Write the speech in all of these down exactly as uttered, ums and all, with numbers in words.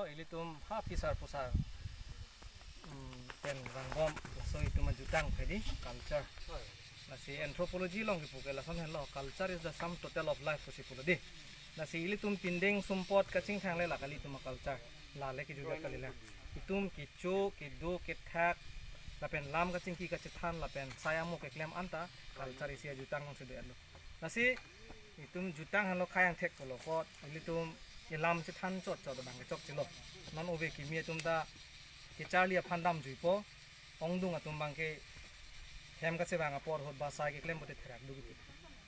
Ilitum ha phisar pusar, mm, pen vangbom, laso itum ajutang tadi culture. Lasi anthropology along kipu ke lason henlo, culture is the sum total of life pusi pulo dei. Lasi ilitum pindeng sumpot kachingthang le la kali itum a-culture. La le kejudet kali la. Itum kecho, kedo, kethak, lapen lam kachingki kachethan, lapen sai amo keklem anta culture isi ajutang alongsi do-etlo. Lasi itum jutang henlo khei angthek pulo apot, ilitum ilam chethan chot chot abang ke chokchelo. Non ove kimi atum ta kecharli aphan damjuipo, ongdung atum abang ke hem kachevang apor ahut ba sai keklem pote therak duk iti.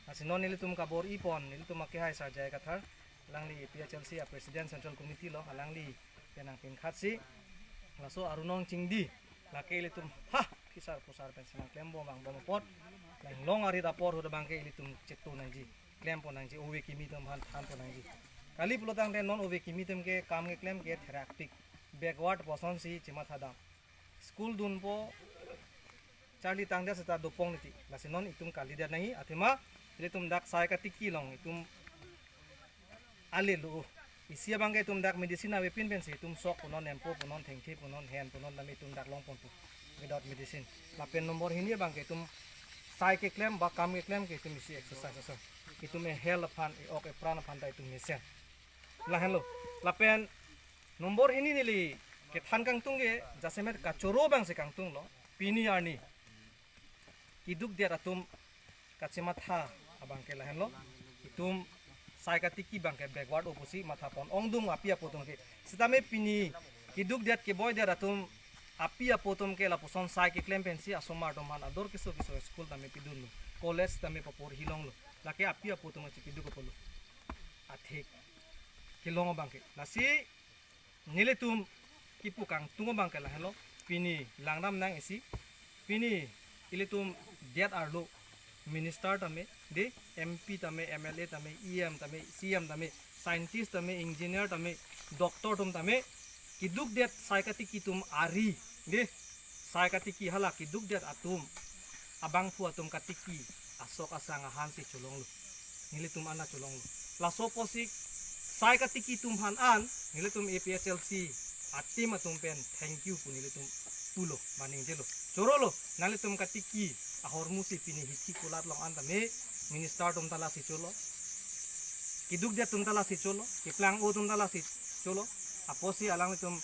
Lasi non ilitum kabor-ipon, ilitum akehai Sir J I Kathar, alangli A P H L C a-president, central committee lo, alangli pen nangpinkhatsi, laso arunong chingdi, lake ilitum ha phisar pusar pensi nangklembom vangbom apot, la inglong arit apor ahut abang ke ilitum cheto nangji, klempon nangji, ove kimi atum aphan thanpon nangji. Kali pulotangte non ove kimi atum ke kam keklem ke therakpik, backward pu asonsi chematha dam. School dunpo, charli tangdet seta dopong niti. Lasi non itum kalidet nangji, athema ilitum dak sai katiki along itum ale lo. Isi abang ke itum dak medicine avepin pensi itum sok punon, nempo punon, thengthe punon, hen punon, tame itum dak longponpo without medicine. Lapen nombor hini abang ke itum sai keklem ba kam keklem ke itum isi exercise aso. Itum e-health aphan, e-ok epran aphan ta itum mesen. Lahenlo. Lapen nombor hini neli kethan kangtung ke jasemet kachoro abangsi kangtunglo. Pini arni kidukdet atum kachematha abang ke lahenlo. Itum sai katiki abang ke backward o pusi mathapon, ongdung api apo atum ke. Sitame pini kidukdet keboidet atum api apo atum ke lapuson sai keklem pensi asomar atum aphan ador keso keso school tame pidunlo, college tame paporhi longlo. Lake api apo atum kachipiduk apotlo. Athik kelong abang ke. Lasi nelitum kipu kangtung abang ke lahenlo, pini langdam nang isi, pini ilitum det arlo minister tame, dei, M P tame, M L A tame, E M tame, C M tame, scientist tame, engineer tame, doctor atum tame, kidukdet sai katiki atum ari, dei, sai katiki hala kidukdet atum, abangphu atum katiki asok asang ahansi cholonglo. Nelitum ana cholonglo. Laso apotsi sai katiki atum aphan an, nelitum A P H L C a-team atum pen thank you pu nelitum pulo, maning jelo. Chorolo, nanglitum katiki ahormusi pini hithi kulat along an tame, minister atum ta lasi cholo, kidukdet atum ta lasi cholo, keplang-o atum ta lasi cholo. Apotsi alanglitum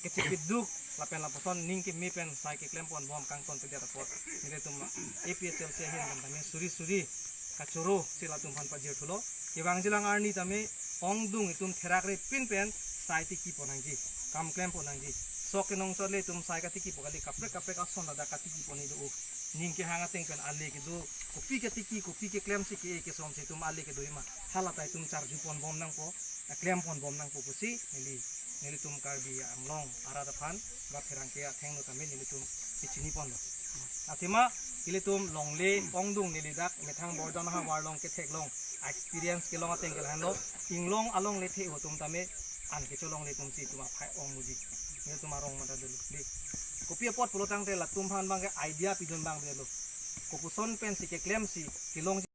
kachipiduk lapen lapuson ning keme pen sai keklemponbom kangtonpedet apot, nelitum A P H L C ahin atum tame suri suri kachorosi latum aphan pajirthulo. Kevangjilang arni tame ongdung itum therakre pinpen sai tikipon nangji, kam klempon nangji. Sok kenong chot le itum sai katikipo kali, kaprek kaprek ason ladak katikiponji do. Ning kehang ateng pen ale kedo, kopi katiki, kopi keklemsi ke-e kesomsi itum ale kedo ma, hala ta itum charjuponbom nangpo, klempon bom nangpo pusi neli, nelitum Karbi Anglong arat aphan ba pherangke athengno tame nelitum kechiniponlo. Athema ilitum longle ongdung neli dak methang Borjan ahavar along ketheklong experience kelong ateng ke lahenlo, inglong alongle the-o atum tame an kecholongle atumsi itum aphai ong muji. Nelitum arong mata dulu. Dei. Kopi apot pulotangte latum aphan abang ke idea pidun abang dei lo. Kopuson pensi keklemsi kelong